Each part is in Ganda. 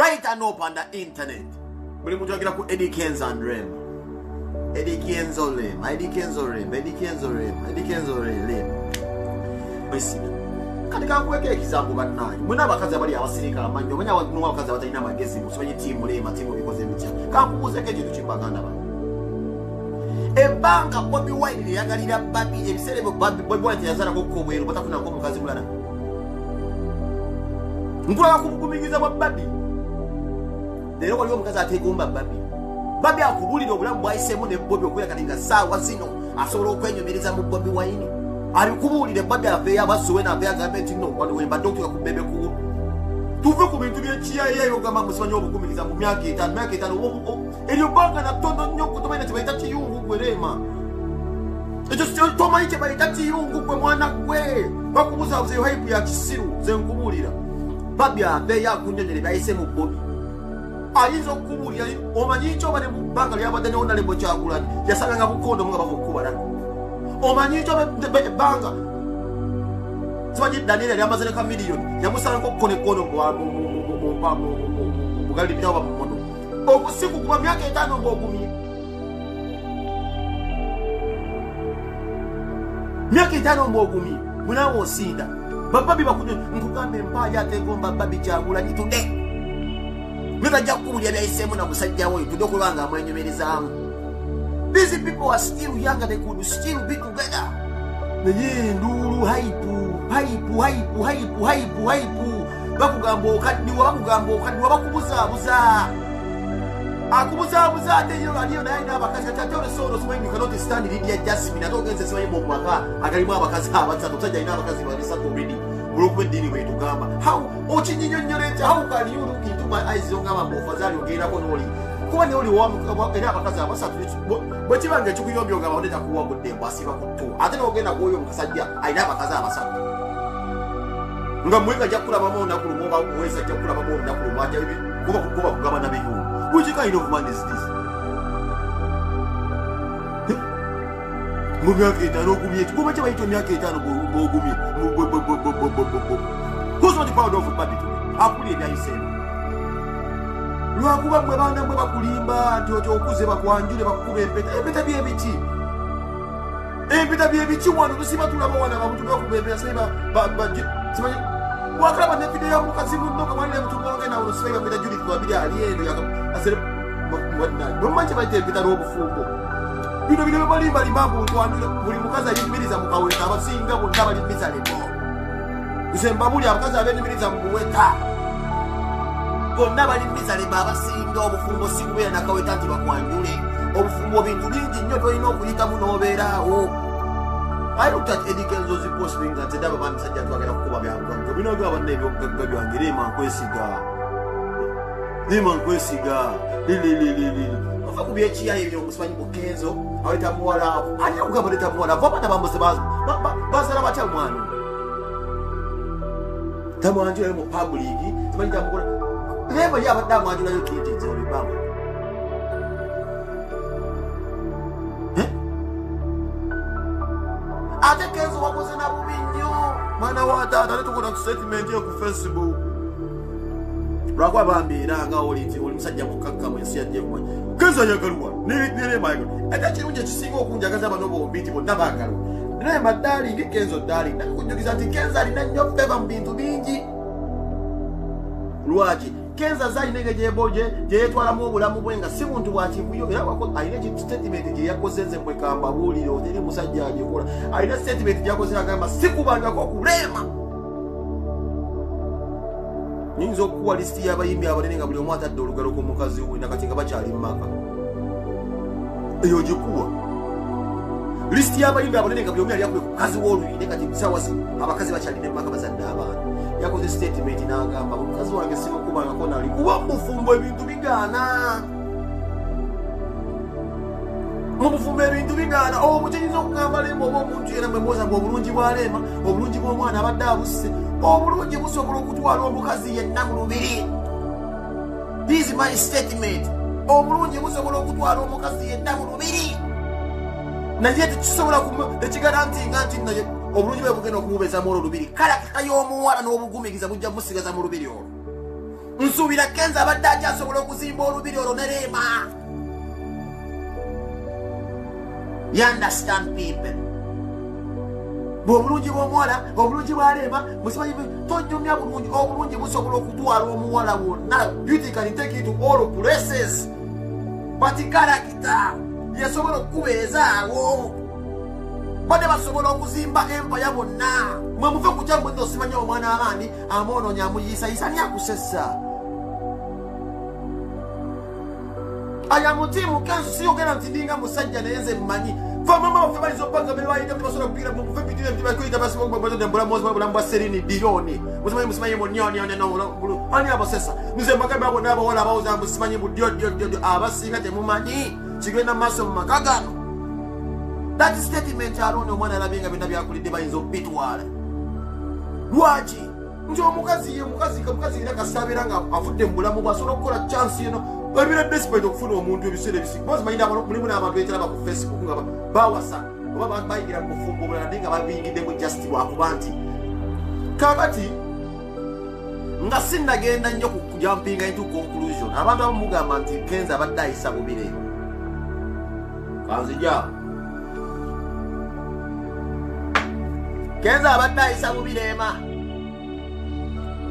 Right and up on the internet. Buli muntu agira ku Eddie Kenzo and Rema. Eddie Kenzo Rema, Eddie Kenzo Rema, Eddie Kenzo Rema, Eddie Kenzo Rema. Mwesiga. Kati kankuweko ekisambu bannange. Mwena abakazi abali abasirika amanyo, mwena abakazi abatalina amagezi, musimanyi tiimu Rema, tiimu bikoze bitya. Kankubuuzeeko ekintu kimu baganda bange. Ebbanga Bobi Wine lyeyagalira Barbie, ebiseera ebyo Bobi Wine teyazaalako ko bweru, batafunako omukazi mulala. Nkulaba ku bugumiikiriza bwa Barbie. Leero waliwo omukazi ateegomba Barbie. Barbie akubuulira obulamu bw'ayiseemu ne Bobi okubeera kati nga ssaawa zino asobola okwenyumiriza mu Bobi Wine. Alikubuulira Barbie aveeyo abasuwe n'aveeyo agambe nti no wano we mbadde okutuuka ku Bebe Cool. Tuve ku bintu by'ekiyayiyayi ogamba musimanyi obugumiikiriza mu myaka etaano, myaka etaano eryo bbanga na ttono nnyo tomanyi kye bayita kiyungu gwe Rema. Ekyo tomanyi kye bayita kiyungu gwe mwana gwe. Bakubuzaabuza eyo hype ya kisiru nze nkubuulira. Barbie aveeyo akunnyonnyola by'ayise mu Bobi. Ayinza okukubuulira omanyi ki oba ne mu bbanga ly'abadde ne Honorable Kyagulanyi yasanganga bukondomu nga bava okukubalako. Omanyi ki oba ebbanga simanyi Daniel yali amaze ne Chameleone yamusangako ko ne kondomu mu galibira oba mu mmotoka. Okusiku kuba myaka etaano ng'ogumye. Myaka etaano ng'ogumye munaawe osinda. Bababi bakunye nkugamba empaayo ateegomba Barbie Kyagulanyi today. Nitajja kukubuulira byayiseemu na musajja we tudde okuba nga amwenyumirizaamu. These people are still young, they could still be together. Naye enduulu hype, hype, hype, hype, hype, hype. Bakugamba okaddiwa, bakugamba okaddiwa, bakubuzaabuza. Akubuzaabuza ate yo aliyo naye alina abakazi kati ate olwo simanyi you cannot stand Lydia Jasmine ate ogenze simanyi mu maka agalimu abakazi abasatu omusajja alina abakazi babisatu already. Olw'okuba eddiini bw'etugamba. How okinyinyonnyola etya? How can you look into my eyes ogamba mbu ofazaali ogendako n'oli? Kuba ne oli era abakazi abasatu bwe kiba nga ekikuyombya ogamba onde takuwa budde mbu asiiba ku ttu. Ate n'ogenda ku oyo omusajja alina abakazi abasatu. Nga mwe ajja kukulabamu olunaku lumu oba mwezi ajja kukulabamu olunaku lumu ajja kuba kugabana biyungu. Which kind of man is this? Mu myaka etaano ogumye ki? Kuba kye bayita emyaka etaano ng'ogumye. Who's not proud of Barbie today? Akubuulira ebyayiseemu. Lwakuba mmwe baana mmwe bakulimba nti otyo okuze bakwanjule bakukuba empeta. Empeta byebiki? Empeta byebiki wano tusiba tulaba wano abantu bakuba empeta simanyi wakalaba ne video ya mukazi munno nga mwalina mutugonge nawe olusiba bamuyita Judith Babiri ali eno asere mumanyi kye bayita empeta n'obufumbo. Bino bino balimbalimba mbu ntwanjule buli mukazi ayimiriza mu kaweta abasinga bonna bali miserable. Nze mbabuli abakazi abenyumiriza mu buweta bonna bali miserable abasinga obufumbo si kubeera nakaweta nti bakwanjule. Obufumbo bintu bingi nnyo tolina okuyitamu n'obeeraawo. I looked at Eddie Kenzo's post nga nze ndaba bamusajja twagala kukuba byabugagga. Bino byaba banna ebyobugagga byange Rema nkwesiga. Rema nkwesiga. Lili. Ova ku byekiyayi ebyo musimanyi mu Kenzo aleeta muwala. Ani akugamba aleeta muwala? Ava abaana bambuze bazaala batya mwana? Tamwanjulayo mu public, simanyi tamukola. Rema ye abadde amwanjulayo kinti nze olibamba. Ate Kenzo wakoze na bubi nnyo. Mwana wa taata ate tukola ku statement yo ku Facebook. Lwakuba bambeera nga oli nti oli musajja mukkakkamu ensi yajja kumanya. Kenzo ayagalwa ne Rema ayagalwa. Ate ekirungi ekisinga okunjagaza bano bombi nti bonna baagalwa. Rema darling, Kenzo darling. Nakujjukiza nti Kenzo alina nnyo favour mu bintu bingi. Lwaki? Kenzo azalina engeri gye yeetwalamu obulamu bwe nga si buntu bwa kivuyo era alina statement gye yakoze nze mbwe kambabuulire teri musajja agikola. Alina statement gy'akoze agamba sikubangako ku Rema. Nyinza okukuwa lisiti y'abayimbi abanene nga buli omu atadde olugalo ku mukazi we nakati nga bakyali mu maka. Eyo gikuwa. Lisiti y'abayimbi abanene nga buli omu yali akubye ku mukazi w'oluyi ne kati ssaawa zino abakazi bakyalina mu maka bazadde abaana. Yakoze statement n'agamba omukazi wange simukubangako nali kuba mu bufumbo ebintu bigaana. Mu bufumbo ebintu bigaana. Obwo kiyinza okugamba Rema oba omuntu yenna mwe mwoza mbu obulungi bwa Rema, obulungi bw'omwana abadde abusse. Obulungi busobola okutwala omukazi yenna mu lubiri. This is my statement. Obulungi busobola okutwala omukazi yenna mu lubiri. Naye tekisobola tekigarantinga nti naye obulungi bwe bugenda okumubeeza mu olwo lubiri. Kalakita y'omuwala n'obugumiikiriza bujja kumusigaza mu lubiri olwo. Nsuubira Kenzo abadde akyasobola okuzimba olubiri olwo ne Rema. You understand people? Obulungi bw'omuwala, obulungi bwa Rema, musimanyi tojjumya bulungi, obulungi busobola okutwala omuwala wonna. Beauty can take you to all places. But character yasobola okubeezaawo. Badde basobola okuzimba empire bonna. Mwe muve ku kyammwe nno simanyi omwana abaani amwonoonya amuyiisayisa ani akusessa. Aya mutimu Kenzo siyogera nti ndinga musajja naye nze mmanyi. Fe mama baffe bayinza okuba nga bayita tebasobola kupiira muve bitire nti bakuyita basibombwa bwa Celine Dion. Musimanyi musimanyi mu nyo ani abasesa. Nze mbagamba abo n'abawala abawoza mbu simanyi bu dio dio dio abasinga temumanyi kigenda maaso mu maka gano. That statement alone omwana alabye nga byonna byakulidde bayinza okubitwala. Lwaki? Nti omukazi ye mukazi era kasabeera nga avudde mu bulamu bw'asobola okukola chance eno. Babeera desperate okufuna omuntu ebiseera ebisinga. Bozi manyi mulimu n'abantu beetalaba ku Facebook nga bawasa oba bayingira mu bufumbo obulala naye nga babiyingiddemu just lwakuba nti kaakati nga sinnagenda nnyo ku jumpinga into conclusion. Abantu abamu mugamba nti Kenzo abadde ayisa bubire. Kanzija. Kenzo abadde ayisa bubirema.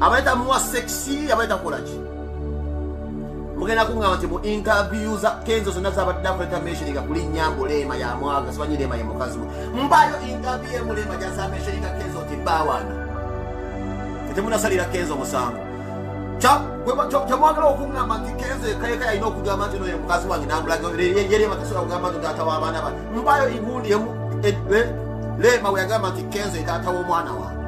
Abadde tamuwa sexy, abadde takola ki? Mugenda kungamba nti mu interview za Kenzo zonna z'abadde akola mentioninga kuli Nyambo Rema ya mwaga, simanyi Rema ye mukazi we. Mbayo interview emu Rema gy'asaba mentioninga Kenzo nti bba wange. Temunasalira Kenzo musango. Kyamwagala okungamba nti Kenzo yekka yalina okugamba nti ono ye mukazi wange n'amulaga ye Rema tasobola kugamba nti taata w'abaana bange. Mbayo igundi emu Rema we yagamba nti Kenzo ye taata w'omwana wange.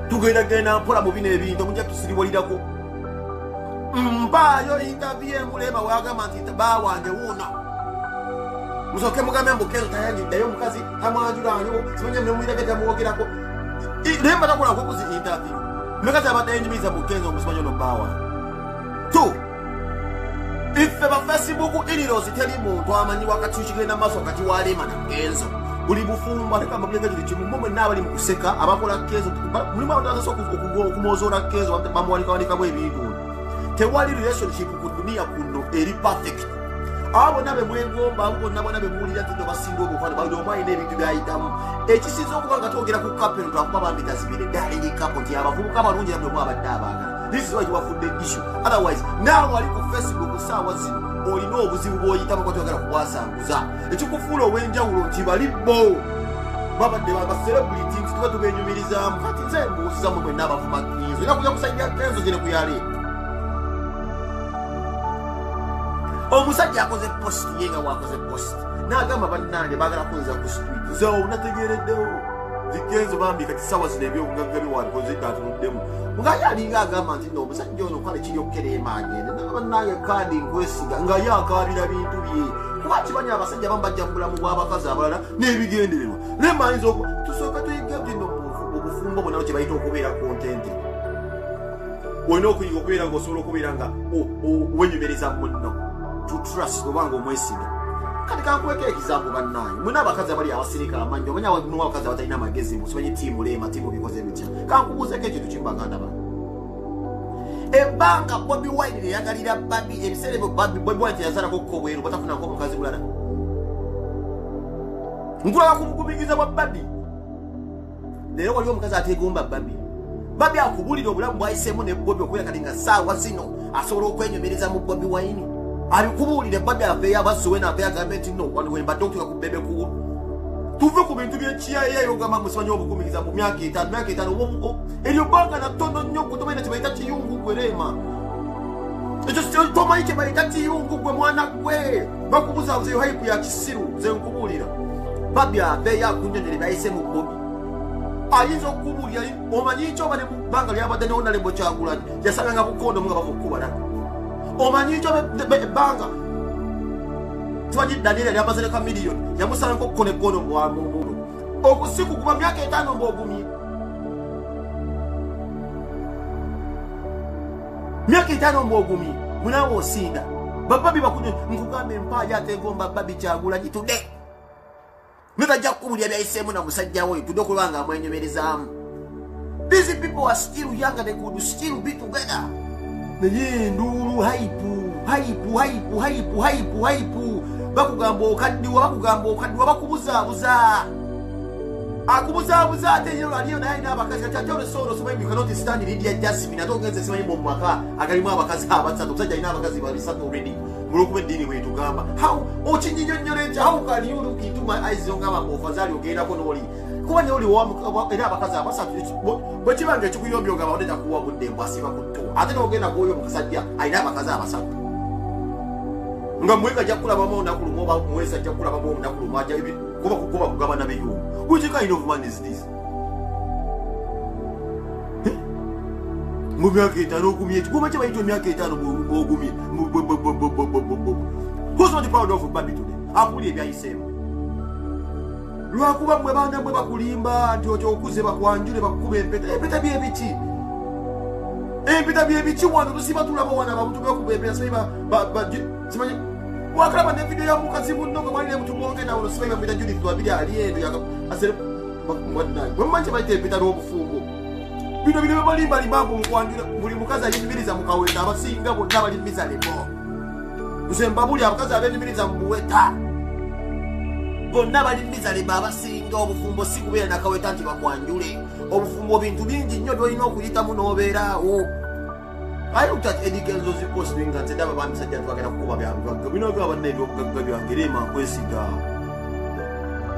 Tugenda mpola mu bino ebintu mujja tusiriwalirako. Mbayo interview emu Rema we yagamba nti bba wange wuuno. Musooke mugambe mbu Kenzo tayanjuddeyo omukazi tamwanjulanyo simanyi nemuyirako tamwogerako. Rema takola kukuzi interview. Mekazi abadde yenyumiriza mu Kenzo omusimanyi ono bba wange. Two, iffe ba Facebook inirozi teri muntu amanyi wakati kigenda maaso wakati wa Rema na Kenzo. Buli bufumbo ate kamba bulega kiri kimu mmwe abali mu kuseka abakola Kenzo mulimu abantu abasobola okumwozola Kenzo bamuwanikawanikamu ebintu. Tewali relationship ku dunia kuno eri perfect. Abo bonna be mwegomba, abo bonna bonna be muwulira nti basinga obukwano, bali omu alina ebintu by'ayitamu. Ekisinza okuba nga twogera ku couple lwakuba bambi tazibire darling couple nti abavubuka abalungi nabwe omu abadde abaagala. This is why wafudde issue. Otherwise, naawe ali ku Facebook ssaawa zino olina obuzibu bw'oyitamu kuba toyagala kubwasanguza. Ekikufuula ow'enjawulo nti bali bo babadde ba celebrity nti tuba tubenyumirizaamu. Kati nze mbuuziza mmwe mwenna abavuma Kenzo. Era kujja kusajja Kenzo gye ne kuyale. Omusajja akoze post ye nga wakoze post n'agamba bannange baagala kunza ku street. Nze awo nategeereddewo nti Kenzo bambi kati ssaawa zino ebyobugagga bye wabikoze dda atunuddemu. Nga ye alinga agamba nti nno omusajja ono kale kiri okukereema agende. N'agamba bannange kandi nkwesiga nga ye akaabira bintu bye. Kuba kimanyi abasajja abamu bajja mu bulamu bw'abakazi abalala n'ebigendererwa. Naye mmayinza tusooka tuyige nti nno mu bufumbo bwonna kye bayita okubeera contented. Olina okuyiga okubeera ng'osobola okubeera nga wenyumiriza munno. To trust obanga omwesiga. Kati kankuweko example bannange. Mwena abakazi abali abasirika amannya, omanyi mulimu abakazi abatalina magezi, musimanyi ttiimu Rema, ttiimu bikoze bitya. Kankubuuzeeko ekintu kimu baganda bange. Ebbanga Bobi Wine lye yagalira Barbie, ebiseera ebyo Bobi Wine teyazaalako ko bweru, batafunako omukazi mulala. Nkulaba ku bugumiikiriza bwa Barbie. Leero waliwo omukazi ateegomba Barbie. Barbie akubuulira obulamu bw'ayiseemu ne Bobi okubeera kati nga ssaawa zino asobola okwenyumiriza mu Bobi Wine. Abikubuulire Barbie aveeyo abazze wena aveeyo agambe nti no wano we mbadde okutuuka ku Bebe Cool. Tuve ku bintu by'ekiyayayo ogamba musimanyi obugumiikiriza mu myaka etaano eryo bbanga na ttono nnyo gwe tomanyi na kye bayita kiyungu gwe Rema. Ekyo tomanyi kye bayita kiyungu gwe mwana gwe. Bakubuzaabuza eyo hype ya kisiru nze nkubuulira. Barbie aveeyo akunnyonnyole by'ayise mu Bobi. Ayinza okukubuulira omanyi ki oba ne mu bbanga ly'abadde ne Honorable Kyagulanyi yasanganga bukondo nga bava okukubala. Omanyi kyo ebbanga tumanyi Daniel yali amaze ne Chameleone yamusalako okko ne gono mu okusiku kuba myaka etaano ng'ogumye. Myaka etaano ng'ogumye munaawe osinda. Bababi bakunye nkugamba empaayo ateegomba Barbie Kyagulanyi today. Naye tajja kukubulira byayiseemu na musajja we tudde okuba nga amwenyumirizaamu. These people are still young and they could still be together. Naye ndulu hype hype hype hype hype hype bakugamba okaddiwa bakugamba okaddiwa bakubuzaabuza akubuzaabuza ate yero aliyo naye alina abakazi kati ate olesolo simanyi you cannot stand Lydia Jasmine ate ogenze simanyi mu maka agalimu abakazi abasatu omusajja alina abakazi babisatu already mulwokuba eddiini bwetugamba how okinyinyonnyola ekyo how can you look into my eyes ongamba mbu ofazaali ogendako n'oli kuba naye oli era abakazi abasatu bwe kiba nga ekikuyombya ogamba wadde takuwa budde mbw asiba ku tto ate n'ogenda kwoyo omusajja alina abakazi abasatu nga mweka ajja kukulabamu olunaku lumu oba mwezi ajja kukulabamu olunaku lumu ajja kuba kugabana biyungu. Which kind of man is this? Mu myaka etaano ogumye eki guma kye bayita emyaka etaano ogumye. Who's not proud of Barbie today? Akuli ebyayiseemu lwakuba mmwe baana mmwe bakulimba nti otyo okuze bakwanjule bakukuba empeta empeta byebiki empeta byebiki wano tusiba tulaba wano abantu bakuba empeta simanyi wakalaba ne video ya mukazi munno nga mwalire mutubonge nawe simanyi bamuyita Judith Wabiri ali eno asere mwannaye bwe mumanyi kye bayita empeta n'obufumbo bino bino balimbalimba mbu mukwanjula buli mukazi ayenyumiriza mu kaweta abasinga bonna bali miserable. Nze mbabuli abakazi abenyumiriza mu buweta bonna bali miserable abasinga. Obufumbo si kubeera nakaweta nti bakwanjule. Obufumbo bintu bingi nnyo by'olina okuyitamu n'obeeraawo. I looked at Eddie Kenzo's post nga nze ndaba bamisajja twagenda kukuba bya bugagga bino gaba banne ebyobugagga byange leema nkwesiga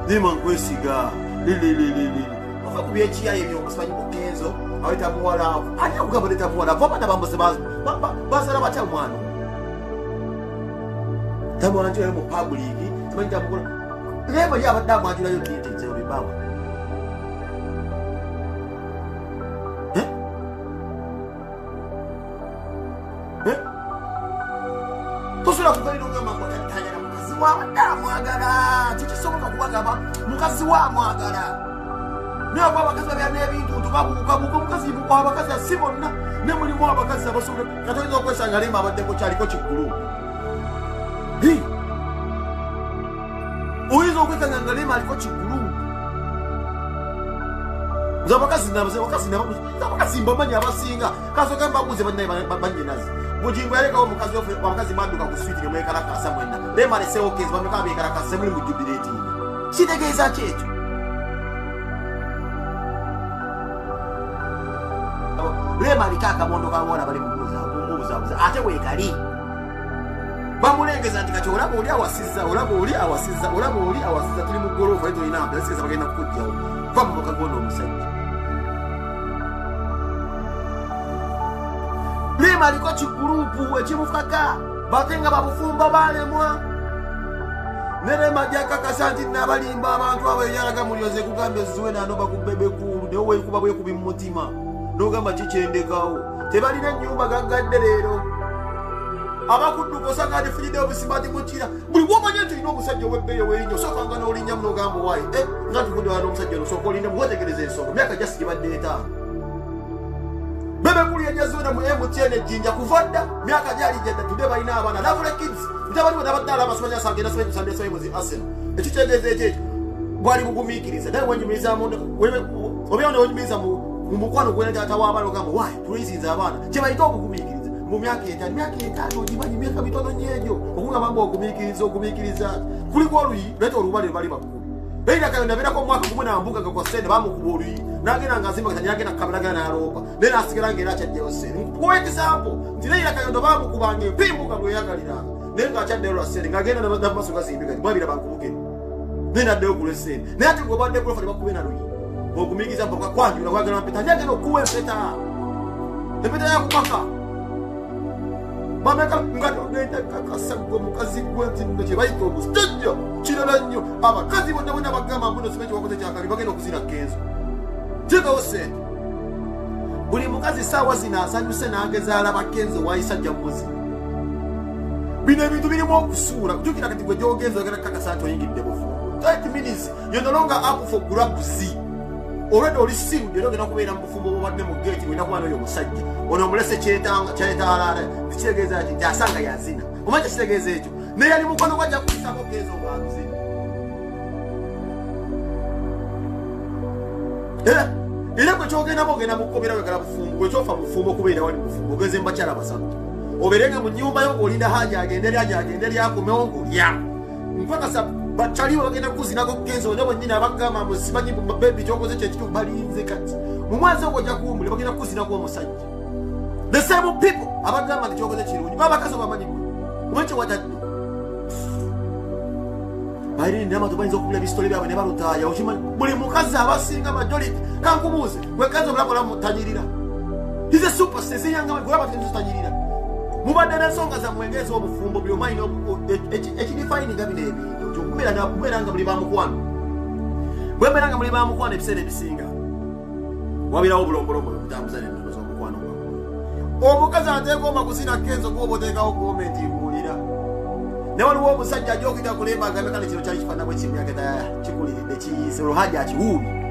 leema nkwesiga lilililili ofa ku byekiyayo ebyokusimanyi ku Kenzo aweta muwala ani akugamba leeta muwala ava abaana bambuze bazaala batya omwana tamwanjulayo mu public simanyi tamukola leema ye abadde amwanjulayo ddi nze olibaba. Tosobola kugalira ogamba mbu tatayagala mukazi we abadde amwagala tekisoboka kubagamba mukazi we amwagala naye kuba abakazi babeera n'ebintu nti babuukabuuka omukazi abakazi si bonna ne mulimu abakazi abasobola kati oyinza okwesanga Rema abaddeko kyaliko kiggulu oyinza okwekanga nga Rema aliko kiggulu. Nze abakazi mbamanyi abasinga kasooka mbabuuze bannyinazi Bujingo yalekawo omukazi waffe abakazi mwadduka ku switi ne mwekalakaasa mwenna Rema aleseewo Kenzo bameka beekalakaasa muli mu jubileetinga kitegeeza ki ekyo? Rema aliko akabondo k'abawala bali mubuzaabuza ate weekali bamulengeza nti kati olaba oli awasizza olaba oli awasizza olaba oli awasizza tuli mu ggoloofa ye tolina mpera sigeza bagenda kukuggyawo va mu maka g'ono omusajja. Rema aliko kigurupu ekimukaka bate nga babufumba balemwa ne Rema gyakakasa nti nabalimba abantu abo eyalaga mulyoze kugamba eziwe nanoba ku Bebe Cool naye weekuba bwekubi mu mutima n'ogamba kikyendekawo tebalina ennyumba gaggadde leero abakudduka osanga atifunidde obusimaati mukira buli bw'omanya nti olina omusajja ow'ebbeeyi ow'erinnya osookanga n'olinnyamu n'ogamba waayi nga tuvudde wala n'omusajja ono osooka olindamu weetegereza ensonga myaka gyasi gibadde etaano. Bebe Cool yajja mu MTN ejjinja kuva dda myaka gyali gyadda tudde balina abaana lovely kids mutabani we nabadde alaba simanyi asanga simanyi kusambira simanyi muzi Arsenal ekitegeeza ekyo ekyo bwali bugumiikiriza naye wenyumirizamu obeera newenyumiriza mu mukwano gwena taata w'abaana ogamba waayi tulizinza abaana kye bayita obugumiikiriza mu myaka etaano ogimanyi myaka mitono nnyo egyo okugamba mbu ogumiikiriza ogumiikiriza kuliko oluyi leeta olubale lubali bakubi Leila Kayondo abeerako omwaka gumu nambuga nga kwa ssente bamukuba oluyi n'agenda ng'azimba kati n'agenda kukamera n'aloopa naye n'asigala ng'era akyaddeyo ssente. Nkuwa example nti Leila Kayondo bamukubanga empimbu nga bweyagaliranga naye ng'akyaddeyo lwa ssente ng'agenda n'amaaso gazimbye kati mwabira bankubukere naye n'addayo ku lw'essente naye ate gwe obadde golofa ne bakube na luyi ogumiikiriza mpaka kwanjula kwagala mpeta ani agenda okukuwa empeta empeta yakukaka bameka nga togenda kakasa gwe mukazi gwe nti nno kye bayita omusajja kirala nnyo abakazi bonna bonna bagamba mbuno simanyi kyewakoze kyakabi bagenda okuzira Kenzo teekawo ssente buli mukazi saawa zino asanyuse n'ageza alaba Kenzo wayisajja muzi bino ebintu birimu okusuula jjukira kati gwe gy'ogenza ogenda kukakasa nti oyingidde bufumbo 30 minutes you're no longer up for grabs already oli sealed era ogenda kubeera mu bufumbo bw'obadde mu gate olina kuba n'oyo omusajja ono omulese kyetaalaala kitegeeza ki nti asanga yazina omanyi kitegeeza ekyo naye yali mukono gwajja kuyisako Kenzo ng'aguzina Era gwe kyogendamu ogenda mukukomera wegala bufumbo, gwe kyofa bufumbo okubeera wali bufumbo, ogeze mu bakyala basatu. Obeerenga mu nnyumba yo ng'olinda haja agende eri, haja agende eri akomewo ng'olya. Nkakasa bakyali bagenda kuzinako Kenzo ne bwennyini abagamba mbu simanyi baby kyokoze kyekituufu, balinze kati. Mu mwezi ogwo ojja kuwummula, bagenda kuzinako omusajja. The same people abagamba nti kyokoze kirungi, baba bakazi obamanyi gwe. Omanyi kye watadde. Bayirinde abantu bayinza okubula ebisitole byabwe ne balutaaya. Okimanyi buli mukazi abasinga majority. Kankubuuze, gwe kazi obulamu olamu tanyirira. He's a superstar, siyanga gwe abantu tanyirira. Mubadde n'ensonga zammwe ng'ez'obufumbo, buli omu alina ekidefininga bino ebintu nti okubeera nga muli bamukwano. Bwe mbeera nga muli bamukwano, ebiseera ebisinga wabeerawo obulombolombo obutambuza n'ennono z'omukwano gwammwe. Omukazi ateekoma kuzina Kenzo kuba oteekawo gomenti mbuulira. Ne waliwo omusajja ajja okuyita kulemba agambe kale kino kyali kifaanana bwe kimyaka kikuliridde kiyise olwo haja akiwuubye.